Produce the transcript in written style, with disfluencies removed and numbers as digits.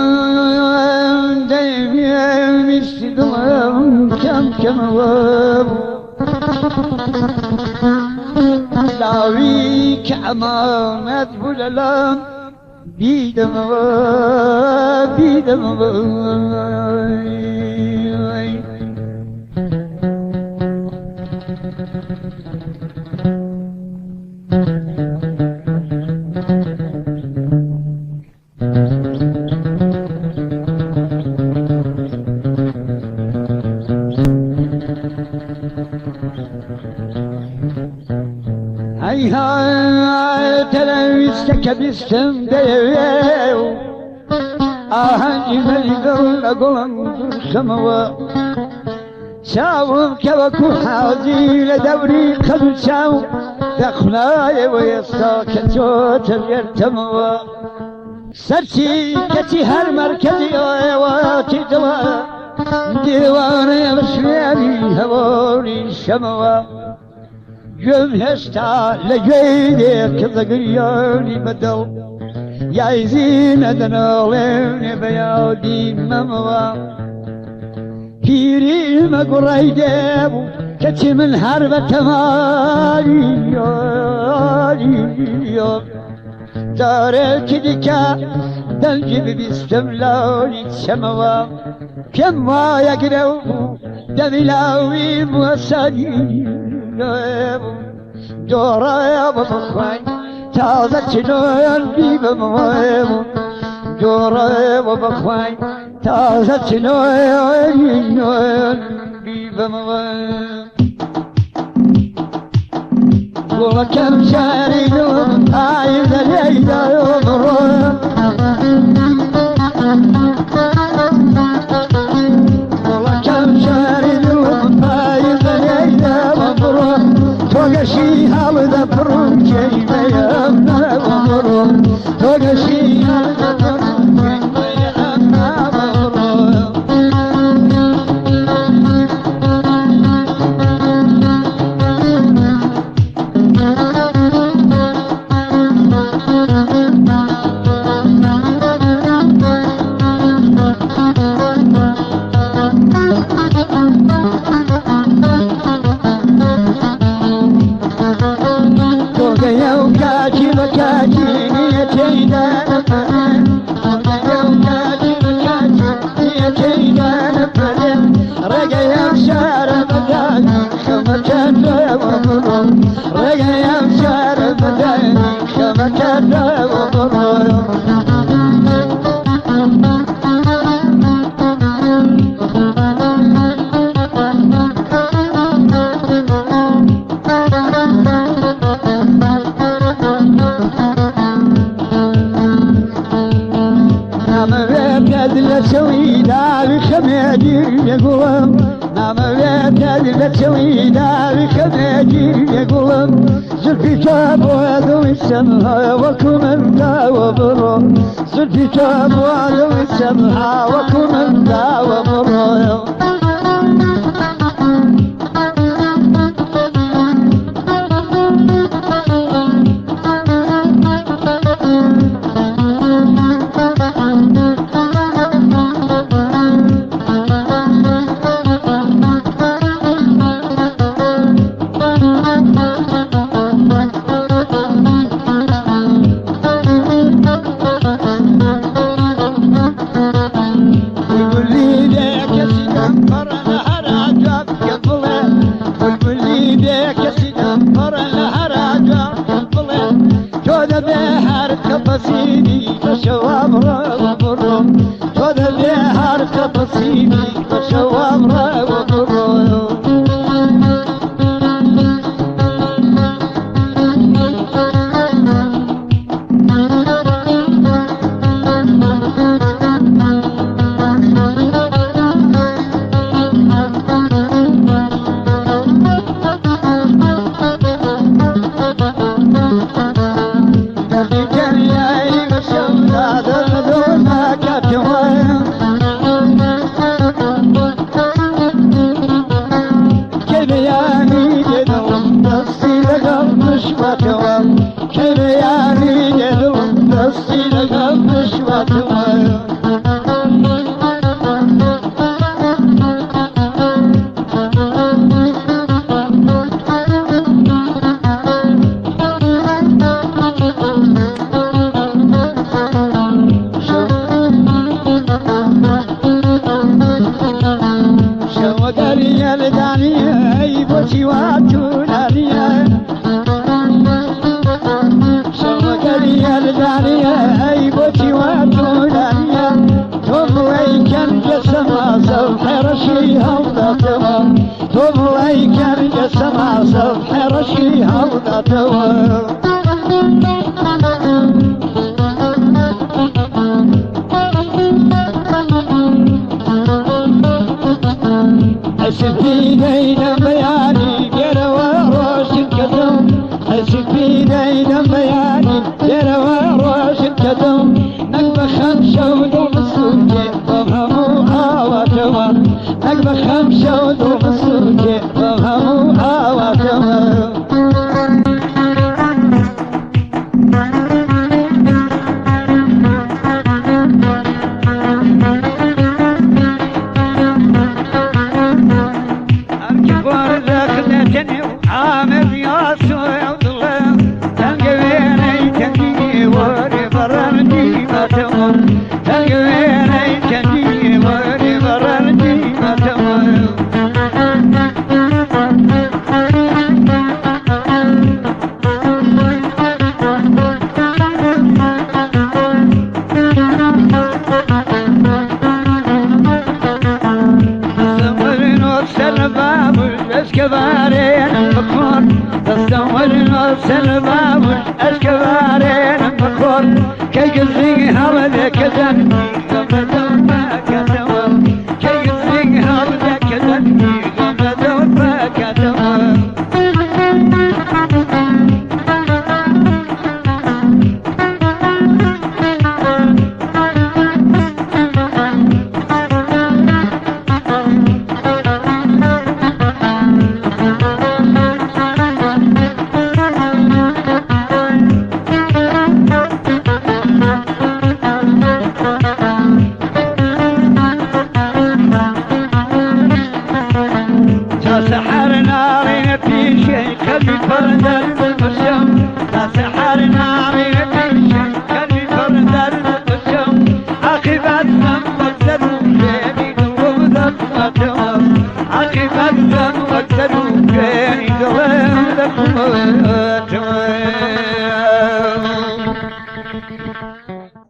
گەردوون دەیویستی دڵم کەم کەمەوە لاوی کە ئەمانەت بوو لەلام بیدەمەوە بیدەمەوە. هەیهاتە لە ویستە کە بیستم دەیەوێ و ئاهەنگی مەلی دڵ لە گوڵم دوورخەمەوە. چاوم کە وەکو حاجی لە دەوری قەد و چاو دەخولایەوە، ئێستا کە چۆتە ژێر تەمەوە. سەرچی کەچی هەر مەرکەزی ئێواتی دڵە، دیوانەیە بە شوێنی هەوۆری شەمەوە. گوێم هێشتا لە گوێی دێ کە دەگریانی بەدڵ یایزینە دەناڵێنێ بە یادی مەمەوە. پیری مەگوڕای دێبوو کەچی من هەر بە تەماری جارێکی دیکە دەنگی ببیستم لاوی چەمەوە. پێم وایە گرەو بوو دەمی لاوی بووە سەری دۆڕایە بە بخوای تازە چنۆیان بیبەمەوە، دۆڕایە بە بخوای تازە چنۆیان بیبەمەوە. گوڵەکەم شاری دڵم ئایزە لێیدا بڕۆ، گوڵەکەم شاری دڵم پایزە لێیدا بڕۆ، تۆ گەشی هەڵدە پڕوکەی بەیەم بڕۆ، تۆ گەشی هەڵدە پڕوکەی بەیەم بڕۆ. تۆگەیە و کاکی بە کاکی نییە تێیدا، تۆگەیە و کاکی بە کاکی نییە تێیدا نەپەرێ، ڕێگەیەم شارە بەدانی خەمەکەتەوە بڕۆ، ڕێگەیەم شارە بەدانی خەمەکەتەوە بڕۆ. نامەوێت پێت لە چەوی داوی خەمێگیر بێگوڵم، نامەوێت پێت لە چەوی داوی خەمێگیر بێگوڵم، زلفی تۆ بۆ دڵی سەمها وەکو من داوە بڕۆ، زلفی تۆ بۆ دڵی سەمها وەکو من داوە بڕۆ. بولبولی بێ کەسی دەمپەڕە لە هەراجا بکە بڵێ، بولبولی بێ کەسی دەمپەڕە لە هەراجا بڵێ، تۆ دەبێ هەر کەپەسیبی بە شەوام ڕەوە بڕۆ، تۆ دەبێ هەر کەپەسیبی بە شەوام ڕەوە بڕۆ. دەردی دەریای بە شەودا دەردۆ ناکاتەوە. بشواتەوە، کەی بەیانی دێ دڵم دەستی لەگەڵ بشواتەوە. شەوەگەریە لەدانیە بۆچی وا چوونانیە، شەوەگەریە لەدانیە بۆچی وا چوونانیە، تۆ بڵێی کەنجە سەما سەبحێ ڕەشی هەڵداتەوە، تۆ بڵێی کەنجە سەما سەبحێ ڕەشی هەڵداتەوە. ئەسپی دەیدەم بەیانی لێرەوە ڕۆشن کەدەم، ئەسپی دەیدەم بەیانی لێرەوە ڕۆشن کەدەم، نەک بە خەم شەو دڵ بسووتێ بەم هەموو ئاواتەوە، نەک بە خەم شەو دڵ بسووتێ بەم هەموو ئاواتەوە.